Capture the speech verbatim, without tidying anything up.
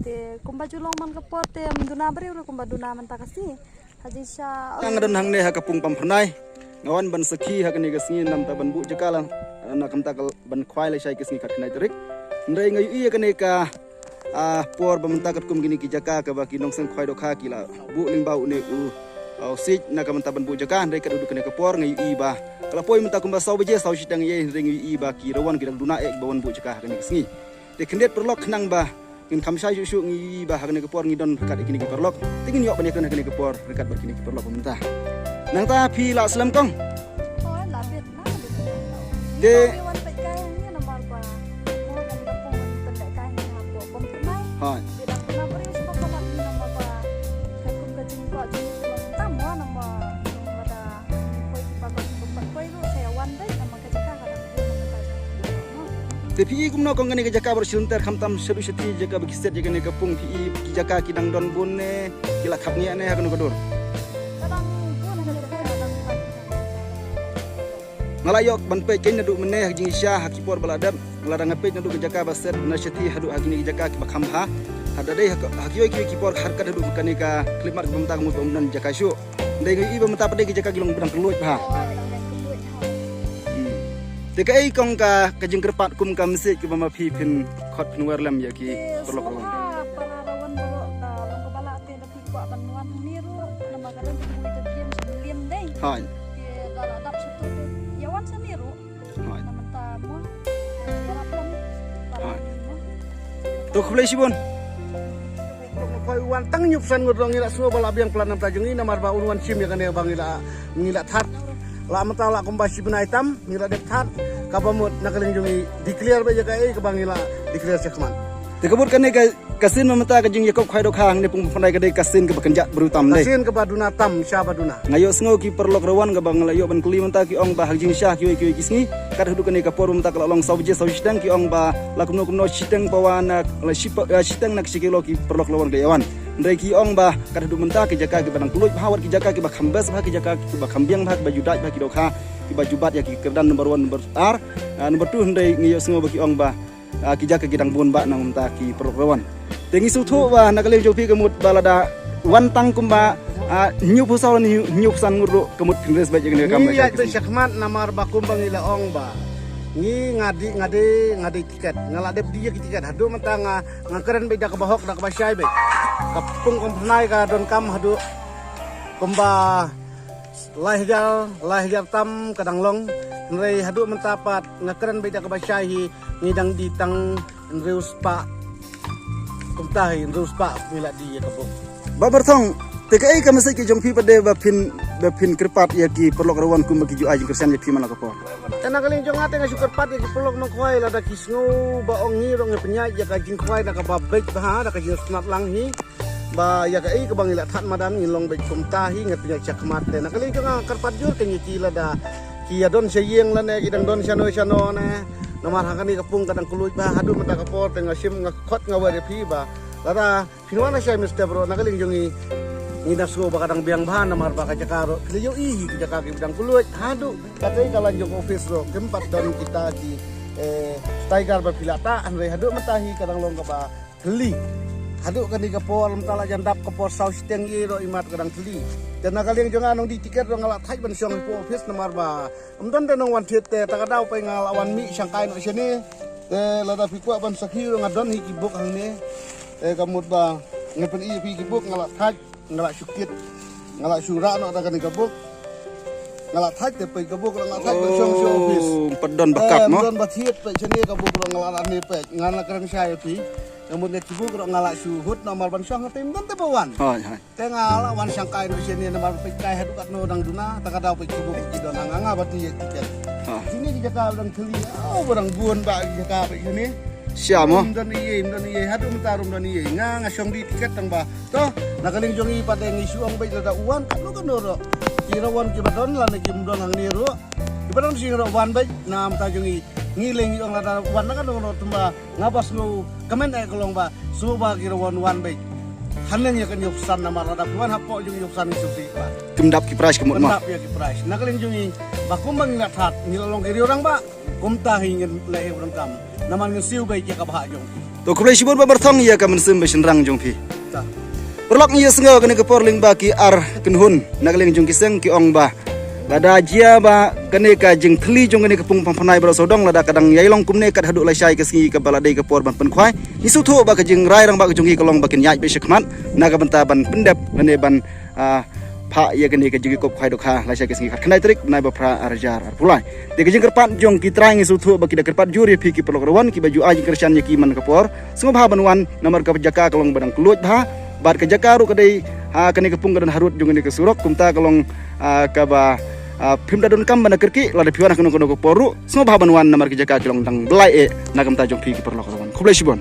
Te kumba ju long man ka por te ym duna briew ruh kumba duna mynta ka sngi. Ha jingshisha. Nga don hangne ha ka pung Pamphyrnai. Nga wan ban sakhi ha kane ka sngi namar ban buh jaka la, na ka bynta ka ban khwai lashai ka sngi khatkhyndai tarik. Hynrei nga ïohi ïa kane ka, ah, por ba mynta katkum kine ki jaka kaba ki nongseng khwai dohkha ki la buh lyngba une u, ah, u siej na ka bynta ban buh jaka, hynrei kat haduh kane ka por nga ïohi ba ka la poi mynta kumba saw baje, saw shiteng ïa, hynrei nga ïohi ba ki rawan ki dang duna eh ba wan buh jaka ha kane ka sngi. Te khyndiat paralok, khnang ba ngin kham shai shuh shuh, ngi ïohi ba ha kane ka por ngi don ryngkat ïa kine ki paralok. Te ngin ïoh ban ïakren ha kane ka por ryngkat bad kine ki paralok ba mynta. Nangta phi la slem kong? Hooid, la bit, la bit. Te wan peit kai hangne namar ba mo kan da pong ban pynleh kai hangne hapoh Pamphyrnai. Hooid. Te da pynlap briew shuh ba ka la bit namar ba ka kum ka jingkwah jingmut ka long tam mo namar ba da poi ki paralok ki bym pat poi ruh sa ïa wan beit namar Te phi i kumno kong kane ka jaka baroh shi lynter khamtam shaduh shathie jaka ba ki set ïa kane ka pung, phi i ki jaka ki dang don bun ne ki la khapngiah ne ha kano ka dur? Nga la ïoh ban peit kane naduh mynne ha jingshisha ha ki por ba la dep. Nga la dang peit naduh ka jaka ba set na shathie haduh ha kine ki jaka kiba kham bha. Haba dei ha kiwei kiwei ki por ha kat haduh kane ka khyllipmat ba mynta ka mut ba ym don jaka shuh. Dei ngi i ba mynta pat dei ki jaka ki long ba dang kylluid bha. Hmm. Te kaei kong ka, ka jingkyrpad kum ka message kaba ma phi phin khot phin wer lem ïa ki paralok Rawon? Para Rawon baroh, ka long kaba lah te da phi kwah ban wan hangne ruh namar ka dang kylluid da biang sha Mylliem dei. Hooid. Te da la dap sha to te ïa wan shane ruh. Hooid. Namar ta mo. Para Rawon. Hooid. To khublei shibun. Khoi wan tang hynñiew phew san ngut ruh ngi la sngew ba la biang palat namar ta jong ngi namar ba un wan shim ïa kane ba ngi la, ngi la thad. La mynta la kumba shi bnai tam ngi la dep thad. Kaba mut na ka liang jong ngi declare ba ïa kaei kaba ngi la declare shakhmat. Te ka mut kane ka, ka sien ba mynta ka jingïakop khwai dohkha hangne pung Pamphyrnai ka dei ka sien kaba kynjah briew tam dei. Ka sien kaba duna tam sha ba duna. Nga ïohsngew ki paralok Rawon kaba nga la ïoh ban kylli mynta ki ong ba ha jingshisha ha kiwei kiwei ki sngi kat haduh kane ka por ba mynta ka la long saw baje saw shiteng ki ong ba la kumno kumno shiteng pawa na la shi pa, eh, shiteng na ka shi kilo ki paralok Rawon ka la ïa wan. Hynrei ki ong ba kat haduh mynta ki jaka kiba dang kylluid bha wat ki jaka kiba kham best bha, ki jaka kiba kham biang bha, kiba ju dait bha ki dohkha, kiba ju bat ïa ki kyrdan number one, number ar, ah, number two, hynrei ngi ïohsngew ba ki ong ba ah, ki jaka ki dang bun bha na mynta ki paralok Rawon. Te ngi sngewthuh ba na ka liang jong phi ka mut ba lada wan tang kumba, ah, hynñiew phew saw ne hynñiew phew san ngut ruh ka mut phin raise beit ïa kane ka kam. Ngi ïaid beit shakhmat namar ba kumba ngi la ong ba ngi nga dei, nga dei, nga dei tiket, nga la dep die ïa ki tiket. Haduh mynta nga, nga kren beit da kaba hok da kaba shai beit. Ka pung Pamphyrnai ka donkam haduh kumba lai hajar, lai hajar tam ka dang long. Hynrei haduh mynta pat nga kren beit da kaba shai hi, ngi dang die tang hynriew spah. Kumta hi hynriew spah ngi la die ïa ka buk. Bah Barthong, te kaei ka message ka jong phi pat de ba phin, ba phin kyrpad ïa ki paralok Rawon kumba ki ju ai jingkyrshan ïa phi man la ka por? Te na ka liang jong nga te nga shu kyrpad ïa ki paralok nongkhwai lada ki sngew ba ong ngi ruh ngi pynïaid ïa ka jingkhwai da kaba beit bha, da ka jingsnat lang hi. Ba ïa kaei kaba ngi la thad madan ngin long beit kumta hi, ngi pynïaid shakhmat. Te na ka liang jong nga kyrpad jur kane ïa ki lada ki ïa don sha ïing lane ki dang don shano shano ne. Namar ha kane ka pung ka dang kylluid bha, haduh mynta ka por te nga shim nga khot nga wer ïa phi ba lada phin wan ha shai mynstep ruh na ka liang jong ngi, ngi da sngew ba ka dang biang bha namar ba ka jaka ruh phi la ïohi hi, ka jaka ki dang kylluid haduh katei ka lain jong office ruh kim pat don kita ki, eh, tiger ba phi la tah, hynrei haduh mynta hi ka dang long kaba thylli. Haduh kane ka por mynta la jan dap ka por saw shiteng ei ruh imat ka dang thylli. Te na ka liang jong nga nongdie tiket ruh nga la thait ban shong hapoh office namar ba ym don te nongwan thied te ta ka daw peit nga la wan mih shangkai noh shane. Te lada phi kwah ban sakhi ruh nga don hi ki buk hangne. Te ka mut ba ngan pyni ïa phi ki buk nga la thait. Nga la shu kit, nga la shu rah noh da kane ka buk. Nga la thait te peit ka buk ruh nga la thait ban shong sha office. Oh, ym pat don ba kat mo? Ym don ba thied peit shane ka buk ruh nga la rah ne peit. Nga la kren shai ïa phi. Ka mut ne ki buk ruh nga la shu hut namar ban shong ha te ym don te ba wan. Hooid, hooid. Te nga la wan shangkai noh shane namar peit kai haduh katno dang duna, ta ka daw peit ki buk ki don ha nga, nga ba tied tiket. Ha. Shane ki jaka ba dang thylli, oh, ba dang bun ba ki jaka peit shane. Sha mo? Ym don ei ei, ym don ei ei, haduh mynta ruh ym don ei ei. Nga, nga shong dih tiket tang ba. To, na ka liang jong ngi pat de ngi shu ong beit lada u wan katno katno ruh. Ki Rawon kiba don lane kim don hangne ruh. Kiba don shynrang ruh wan beit na bynta jong ngi. Ngi lei ngi ong lada wan na katno katno tymba nga ba sngewkmen eh ka long ba sngewbha ki Rawon wan beit. Haneng ïa ka hynñiew phew san namar lada phi wan hapoh jong hynñiew phew san ngi sngewsih ba kim dap ki prize ka mut mo. Kim dap ïa ki prize. Na ka liang jong ngi Ba kumba ngi la thad ngi la long ki riew rangbah, kumta hi ngin leh hi u donkam. Namar ngin siew beit ïa ka bhah jong phi. To khublei shibun Bah Marthong ïa ka mynsiem ba shynrang jong phi. Ta. Paralok, ngi ïa sngew kane ka por lyngba ki ar kynhun na ka liang jong ki seng ki ong ba lada jia ba kane ka jingthylli jong kane ka pung pang pynai baroh sawdong lada ka dang ïai long kumne kat haduh lashai ka sngi kaba la dei ka por ban pynkhwai, ngi sngewthuh ba ka jingrai rangbah ka jong ngi ka long ba kin ïaid beit shakhmat na ka bynta ban pyndep lane ban, ah, phah ïa kane ka jingïakob khwai dohkha lashai ka sngi khatkhyndai tarik bnai ba phra ar hajar arphew lai. Te ka jingkyrpad jong ki trai ngi sngewthuh ba ki da kyrpad jur ïa phi ki paralok ruh wan kiba ju ai jingkyrshan ïa ki man ka por. Sngewbha ban wan namar ka jaka ka long ba dang kylluid bha. Bad ka jaka ruh ka dei ha kane ka pung ka don harud jong kane ka surok, kumta ka long, ah, kaba, ah, phim da donkam ban da kyrkieh lada phi wan ha kano kano ka por ruh. Sngewbha ban wan namar ka jaka ka long dang blai eh na ka bynta jong phi ki paralok ruh wan. Khublei shibun.